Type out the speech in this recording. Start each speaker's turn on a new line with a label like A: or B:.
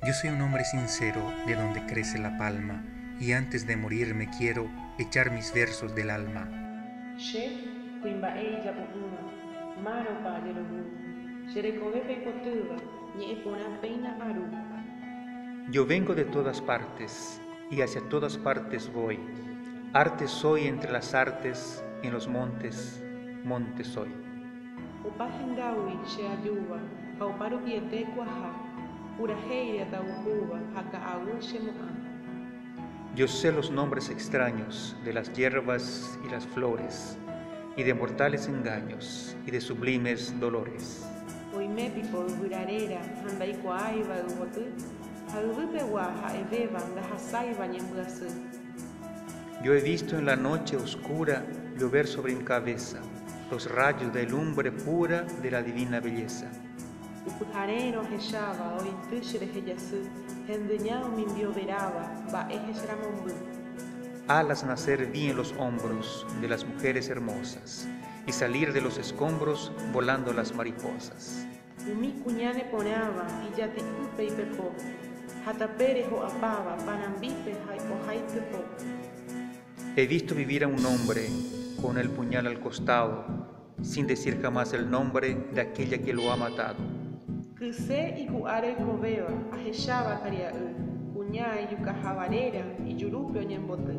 A: Yo soy un hombre sincero de donde crece la palma, y antes de morir me quiero echar mis versos del alma.
B: Che, kuimba'e ijapu'ỹva, márõpa ajerovu, che rekovépe ipotýva, ñe'ẽ porã péina aru.
A: Yo vengo de todas partes y hacia todas partes voy. Arte soy entre las artes, en los montes, monte soy.
B: Opa hendágui che ajúva ha opa rupiete ku aha, purahéire atauhúva ha ka'aguy che mo'ã.
A: Yo sé los nombres extraños de las hierbas y las flores, y de mortales engaños y de sublimes dolores.
B: Oime piko yvyra réra ha ndaikuaáiva yvoty, ha yvy pegua ha'evéva ndahasáiva ñembyasy.
A: Yo he visto en la noche oscura llover sobre mi cabeza los rayos de lumbre pura de la divina belleza.
B: Ipyharérõ ahecháva oity che rehe jasy, hendyña omimbi overáva, mba'e hecharamomby.
A: Alas nacer vi en los hombros de las mujeres hermosas, y salir de los escombros volando las mariposas.
B: Umi kuña neporãva ijati'ýpe ipepo, ha tapére ho'apáva panambípe ohaitypo.
A: He visto vivir a un hombre con el puñal al costado, sin decir jamás el nombre de aquella que lo ha matado.
B: Kyse iku'a reikovéva ahecháva karia'y, kuña ijukaháva réra ijurúpe oñemboty.